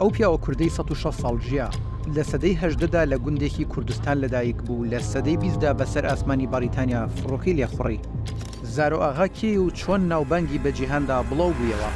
ئەو پیاوە کوردەی 160 ساڵ ژیا، لە سەدەی هەژدەدا لە گوندێکی کوردستان لەدایک بوو و لە سەدەی بیستدا بەسەر ئاسمانی بەڕیتانیا فڕۆکەی لێخوڕی. زارۆ ئاغا کێیە و چۆن ناوبانگی بە جیهاندا بڵاو بوویەوە؟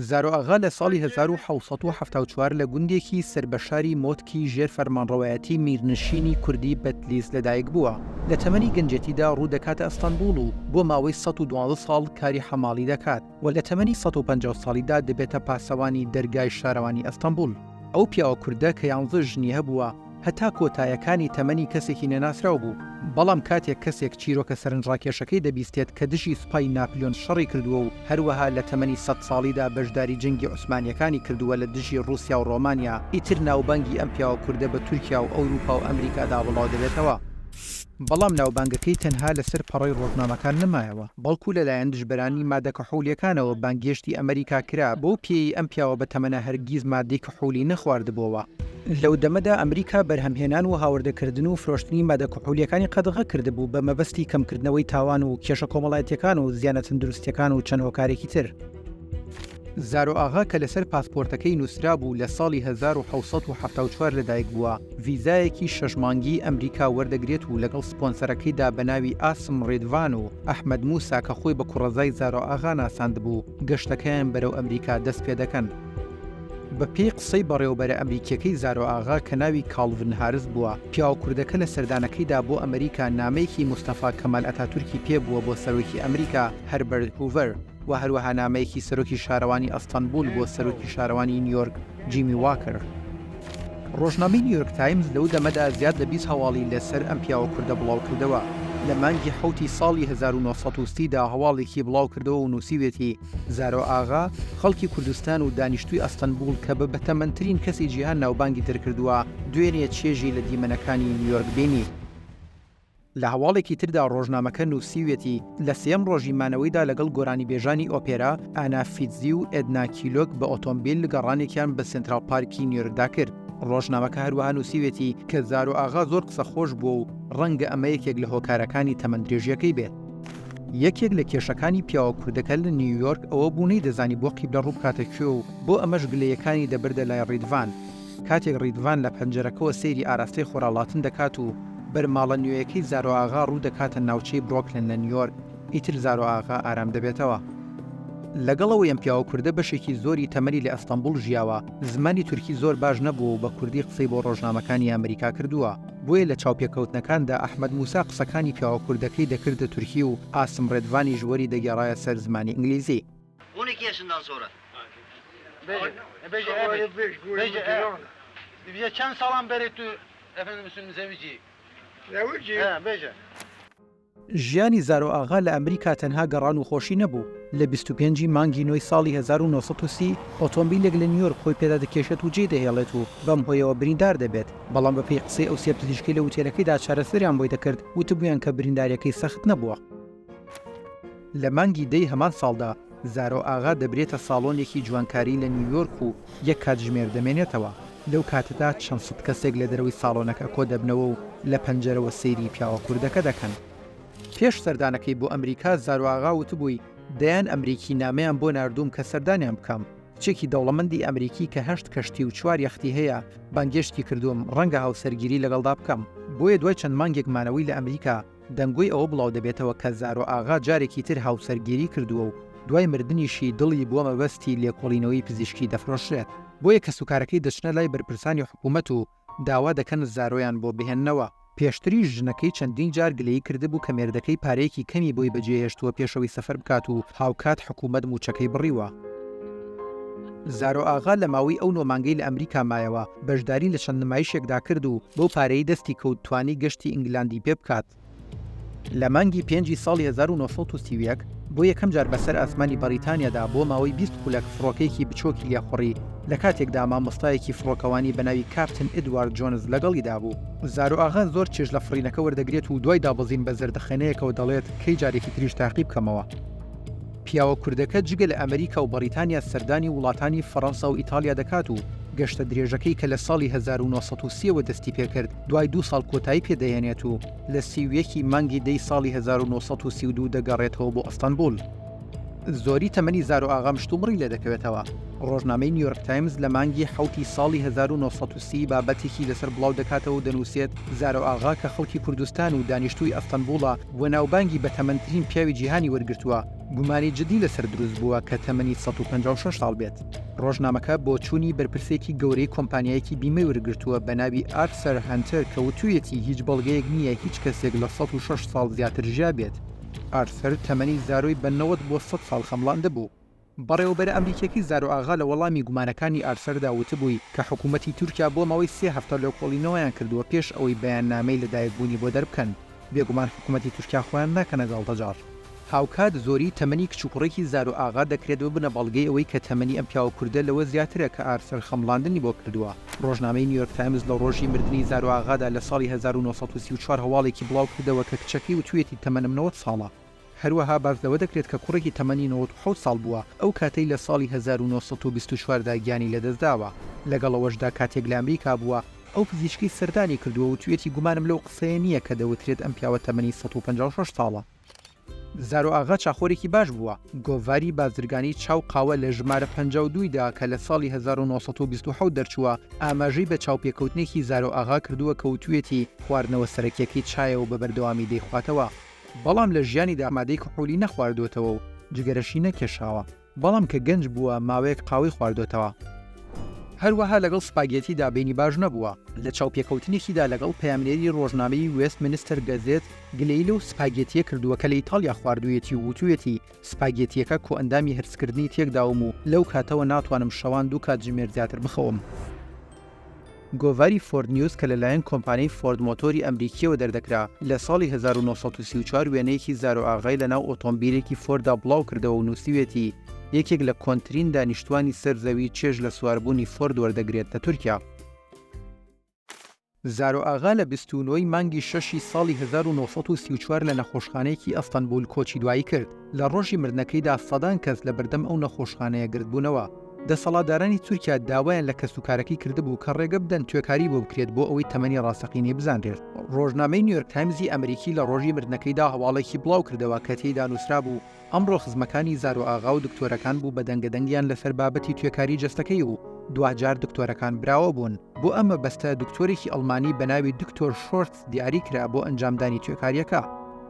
زارۆ ئاغا لە ساڵی 1774 لە گوندێکی سەر بە شاری مۆتکی ژێر فەرمانڕەوایەتی میرنشینی کوردی بەتلیس لەدایک بووە. لە تەمەنی گەنجێتیدا ڕوو دەکاتە ئەستەنبوڵ و بۆ ماوەی 112 ساڵ کاری حەماڵی دەکات و لە تەمەنی 150 ساڵیدا دەبێتە پاسەوانی دەرگای شارەوانی ئەستەنبوڵ. ئەو پیاوە کوردە کە یانزە ژنی هەبووە، هەتا کۆتایەکانی تەمەنی کەسێکی نەناسراو بوو، بەڵام کاتێک کەسێک چیرۆکە سەرنجڕاکێشەکەی دەبیستێت کە دژی سوپای ناپلیۆن شەڕی کردووە و هەروەها لە تەمەنی سەد ساڵیدا بەشداری جەنگی عوسمانییەکانی کردووە لە دژی ڕووسیا و ڕۆمانیا، ئیتر ناوبانگی ئەم پیاوە کوردە بە تورکیا و ئەوروپا و ئەمریکادا بڵاودەبێتەوە. بەڵام ناوبانگەکەی تەنها لەسەر پەڕەی ڕۆژنامەکان نەمایەوە، بەڵکو لەلایەن دژبەرانی مادە کحولییەکانەوە بانگهێشتی ئەمریکا کرا، بەو پێیەی ئەم پیاوە بەتەمەنە هەرگیز مادەی کحولی نەخواردبۆوە. لەو دەمەدا ئەمریکا بەرهەمهێنان و هاوردەکردن و فرۆشتنی مادە کحولییەکانی قەدەغە کردبوو بە مەبەستی کەمکردنەوەی تاوان و کێشە کۆمەڵایەتییەکان و زیانە تەندروستییەکان و چەند هۆکارێکی تر. زارۆ ئاغا کە لەسەر پاسپۆرتەکەی نووسرابوو لە ساڵی 1774 لەدایک بووە، ڤیزایەکی شەش مانگیی ئەمریکا وەردەگرێت و لەگەڵ سپۆنسەرەکەیدا بە ناوی ئاسم ڕیدڤان و ئەحمەد موسا کە خۆی بە کوڕەزای زارۆ ئاغا ناساندبوو، گەشتەکەیان بەرەو ئەمریکا دەست پێدەکەن. بە پێی قسەی بەڕێوەبەرە ئەمریکییەکەی زارۆ ئاغا کە ناوی کاڵڤن هارس بووە، پیاوە کوردەکە لە سەردانەکەیدا بۆ ئەمریکا نامەیەکی مستەفا کەمال ئەتاتورکی پێ بووە بۆ سەرۆکی ئەمریکا هەربەرت هوڤەر و هەروەها نامەیەکی سەرۆکی شارەوانی ئەستەنبول بۆ سەرۆکی شارەوانی نیویۆرک جیمی واکەر. ڕۆژنامەی نیویۆرک تایمز لەو دەمەدا زیاد لە 20 هەواڵی لەسەر ئەم پیاوە کوردە بڵاوکردەوە. لە مانگی حەوتی ساڵی 1930 دا هەواڵێکی بڵاوکردەوە و نووسیوێتی، زارۆ ئاغا، خەڵکی کوردستان و دانیشتووی ئەستەنبوڵ کە بە بەتەمەنترین کەسی جیهان ناوبانگی دەرکردووە، دوێنێ چێژی لە دیمەنەکانی نیویۆرک بینی. لە هەواڵێکی تردا ڕۆژنامەکە نووسیویەتی، لە سێیەم ڕۆژی مانەوەیدا لەگەڵ گۆرانیبێژانی ئۆپێرا ئانا فیتزی و ئێدنا کیلۆک بە ئۆتۆمبیل گەڕانێکیان بە سێنتراڵ پارکی نیویۆرکدا کرد. ڕۆژنامەکە هەروەها نووسیویەتی کە زارۆ ئاغا زۆر قسەخۆش بووە و ڕەنگە ئەمە یەکێک لە هۆکارەکانی تەمەندرێژییەکەی بێت. یەکێک لە کێشەکانی پیاوە کوردەکە لە نیویۆرک ئەوە بوو نەیدەزانی بۆ قیبلە ڕووبکاتە کوێ و بۆ ئەمەش گلەیەکانی دەبردە لای ڕیدڤان. کاتێک ڕیدڤان لە پەنجەرەکەوە سەیری ئاراستەی خۆرهەڵاتن دەکات و بەر ماڵە نوێیەکەی زارۆ ئاغا ڕوو دەکاتە ناوچەی برۆکلن لە نیویۆرک، ئیتر زارۆ ئاغا ئارام دەبێتەوە. لەگەڵ ئەوەی ئەم پیاوە کوردە بەشێکی زۆری تەمەنی لە ئەستەنبوڵ ژیاوە، زمانی تورکی زۆر باش نەبووە و بە کوردی قسەی بۆ ڕۆژنامەکانی ئەمریکا کردووە. بۆیە لە چاوپێکەوتنەکاندا ئەحمەد موسا قسەکانی پیاوە کوردەکەی دەکردە تورکی و ئاسم ڕێدڤانیش وەری دەگێڕایە سەر زمانی ئینگلیزی. ژیانی زارۆ ئاغا لە ئەمریکا تەنها گەڕان و خۆشی نەبوو، لە 25 ی مانگی نۆی ساڵی 1930 ئۆتۆمبیلێک لە نیویۆرک خۆی پێدا دەکێشێت و جێی دەهێڵێت و بەم هۆیەوە بریندار دەبێت، بەڵام بەپێی قسەی ئەو سێ پزیشکەی لە وتێلەکەیدا چارەسەریان بۆی دەکرد وتبوویان کە برینداریەکەی سەخت نەبووە. لە مانگی دەی هەمان ساڵدا زارۆ ئاغا دەبرێتە ساڵۆنێکی جوانکاری لە نیویۆرک و یەک کاتژمێر دەمێنێتەوە، لەو کاتەدا چەند سەد کەسێک لە دەرەوەی ساڵۆنەکە کۆدەبنەوە و لە پەنجەرەوە سەیری پیاوە کوردەکە دەکەن. پێش سەردانەکەی بۆ ئەمریکا زارۆ ئاغا وتبووی، دەیان ئەمریکی نامەیان بۆ ناردووم کە سەردانیان بکەم، کچێکی دەوڵەمەندی ئەمریکی کە هەشت کەشتی و چوار یەختی هەیە بانگێشتی کردووم، ڕەنگە هاوسەرگیری لەگەڵدا بکەم. بۆیە دوای چەند مانگێک مانەوەی لە ئەمریکا، دەنگۆی ئەوە بڵاودەبێتەوە کە زارۆ ئاغا جارێکی تر هاوسەرگیری کردووە و دوای مردنیشی دڵی بۆ مەبەستی لێکۆڵینەوەی پزیشکی دەفرۆشرێت. بۆیە کەسوکارەکەی دەچنە لای بەرپرسانی حکوومەت و داوا دەکەن زارۆیان بۆ بهێننەوە. پێشتریش ژنەکەی چەندین جار گلەیی کردبوو کە مێردەکەی پارەیەکی کەمی بۆی بەجێهێشتووە پێش ئەوەی سەفەر بکات و هاوکات حکوومەت مووچەکەی بڕیوە. زارۆ ئاغا لە ماوەی ئەو نۆ مانگەی لە ئەمریکا مایەوە، بەشداری لە چەند نمایشێکدا کرد و بەو پارەیەی دەستی کەوت توانی گەشتی ئینگلاندی پێ بکات. لە مانگی پێنجی ساڵی 1931 بۆ یەکەم جار بەسەر ئاسمانی بەڕیتانیادا بۆ ماوەی 20 خولەک فڕۆکەیەکی بچۆکی لێخوڕی، لە کاتێکدا مامۆستایەکی فڕۆکەوانی بە ناوی کاپتن ئیدوارد جۆنز لەگەڵیدا بوو. زارۆ ئاغا زۆر چێژ لە فڕینەکە وەردەگرێت و دوای دابەزین بە زەردەخەنەیەکەوە دەڵێت کەی جارێکی تریش تاقی بکەمەوە. پیاوە کوردەکە جگە لە ئەمریکا و بەڕیتانیا سەردانی وڵاتانی فەڕەنسا و ئیتاڵیا دەکات و گەشتە درێژەکەی کە لە ساڵی 1930 ەوە دەستی پێکرد دوای دوو ساڵ کۆتایی پێ دەهێنێت و لە 31 ی مانگی دەی ساڵی 1932 دەگەڕێتەوە بۆ ئەستەنبوڵ. زۆری تەمەنی زارۆ ئاغا مشتومڕی لێدەکەوێتەوە. ڕۆژنامەی نیویۆرک تایمز لە مانگی حەوتی ساڵی 1930 بابەتێکی لەسەر بڵاو دەکاتەوە و دەنووسێت، زارۆ ئاغا کە خەڵکی کوردستان و دانیشتووی ئەستەنبوڵە و ناوبانگی بە تەمەنترین پیاوی جیهانی وەرگرتووە، گومانی جددی لەسەر دروست بووە کە تەمەنی 156 ساڵ بێت. ڕۆژنامەکە بۆچوونی بەرپرسێکی گەورەی کۆمپانیایەکی بیمەی وەرگرتووە بە ناوی ئارسەر هەنتەر کە وتوویەتی هیچ بەڵگەیەک نییە هیچ کەسێک لە 106 ساڵ زیاتر ژیابێت. ئارسەر تەمەنی زارۆی بە 90 بۆ 100 ساڵ خەمڵاندبوو. بەڕێوەبەرە ئەمریکییەکەی زارۆ ئاغا لە وەڵامی گومانەکانی ئارسەردا وتبووی کە حکوومەتی تورکیا بۆ ماوەی سێ هەفتە لێکۆڵینەوەیان کردووە پێش ئەوەی بەیاننامەی لەدایکبوونی بۆ دەربکەن. بێگومان حکوومەتی تورکیا خۆیان ناکەنە گاڵتەجاڕ. هاوکات زۆریی تەمەنی کچ و کوڕێکی زارۆ ئاغا دەکرێت ببنە بەڵگەی ئەوەی کە تەمەنی ئەم پیاوە کوردە لەوە زیاترە کە ئارسەر خەمڵاندنی بۆ کردووە. ڕۆژنامەی نیویۆرک تایمز لە ڕۆژی مردنی زارۆ ئاغادا لە ساڵی 1934 هەواڵێکی بڵاوکردەوە کە کچەکەی وتوویەتی تەمەنم 90 ساڵە. هەروەها باس لەوە دەکرێت کە کوڕێکی تەمەنی 97 ساڵ بووە ئەو کاتەی لە ساڵی 1924 دا گیانی لەدەستداوە. لەگەڵ ئەوەشدا کاتێک لە ئەمریکا بووە، ئەو پزیشکەی سەردانی کردووە وتوویەتی گومانم لەو قسەیە نییە کە دەوترێت ئەم پیاوە تەمەنی 156 ساڵە. زارۆ ئاغا چاخۆرێکی باش بووە. گۆڤاری بازرگانی چا و قاوە لە ژمارە 52 دا کە لە ساڵی 1927 دەرچووە، ئاماژەی بە چاوپێکەوتنێکی زارۆ ئاغا کردووە کە وتوویەتی خواردنەوە سەرەکییەکەی چایە و بە بەردەوامی دەیخواتەوە. بەڵام لە ژیانیدا مادەی کحولی نەخواردۆتەوە و جگەرەشی نەکێشاوە. بەڵام کە گەنج بووە ماوەیەک قاوەی خواردۆتەوە. هەروەها لەگەڵ سپاگێتیدا بەینی باش نەبووە. لە چاوپێکەوتنێکیدا لەگەڵ پەیامنێری ڕۆژنامەی وێستمنستەر گەزێت گلەیی لەو سپاگێتییە کردووە کە لە ئیتاڵیا خواردوویەتی و وتوویەتی سپاگێتییەکە کۆئەندامی هەرسکردنی تێکداوم و لەو کاتەوە ناتوانم شەوان دوو کاتژمێر زیاتر بخەوم. گۆڤاری فۆرد نیوز کە لەلایەن کۆمپانیای فۆرد مۆتۆری ئەمریکییەوە دەردەکرا، لە ساڵی 1934 وێنەیەکی زارۆ ئاغای لەناو ئۆتۆمبیلێکی فۆرددا بڵاوکردەوە و نووسیویەتی، یەکێک لە کۆنترین دانیشتوانی سەر زەوی چێژ لە سواربوونی فۆرد وەردەگرێت لە تورکیا. زارۆ ئاغا لە 29 ی مانگی شەشی ساڵی 1934 لە نەخۆشخانەیەکی ئەستەنبول کۆچی دوایی کرد. لە ڕۆژی مردنەکەیدا سەدان کەس لە بەردەم ئەو نەخۆشخانەیە گردبوونەوە. دەسەڵاتدارانی تورکیا داوایان لە کەسوکارەکەی کردبوو کە ڕێگە بدەن توێکاری بۆ بکرێت بۆ ئەوەی تەمەنی ڕاستەقینەی بزانرێت. ڕۆژنامەی نیویۆرک تایمزی ئەمریکی لە ڕۆژی مردنەکەیدا هەواڵێکی بڵاوکردەوە کە تێیدا نووسرابوو، ئەمڕۆ خزمەکانی زارۆ ئاغا و دکتۆرەکان بوو بە دەنگەدەنگیان لەسەر بابەتی توێکاری جەستەکەی و دواجار دکتۆرەکان براوە بوون. بۆ ئەم مەبەستە دکتۆرێکی ئەڵمانی بە ناوی دکتۆر شۆرتس دیاری کرا بۆ ئەنجامدانی توێکارییەکە.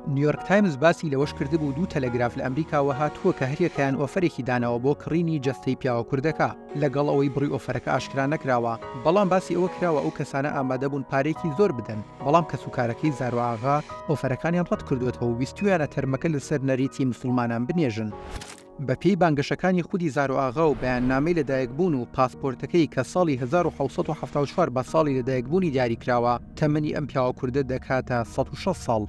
نیویۆرک تایمز باسی لەوەش کردبوو دوو تەلەگراف لە ئەمریکاوە هاتووە کە هەریەکەیان ئۆفەرێکی داناوە بۆ کڕینی جەستەی پیاوە کوردەکە، لەگەڵ ئەوەی بڕی ئۆفەرەکە ئاشکرا نەکراوە، بەڵام باسی ئەوە کراوە ئەو کەسانە ئامادەبوون پارەیەکی زۆر بدەن، بەڵام کەسوکارەکەی زارۆ ئاغا ئۆفەرەکانیان ڕەتکردووەتەوە و ویستوویانە تەرمەکە لەسەر نەریتی موسڵمانان بنێژن. بەپێی بانگەشەکانی خودی زارۆ ئاغا و بەیاننامەی لەدایکبوون و پاسپۆرتەکەی کە ساڵی 1774 بە ساڵی لەدایکبوونی دیاریکراوە، تەمەنی ئەم پیاوە کوردە دەکاتە 160 ساڵ.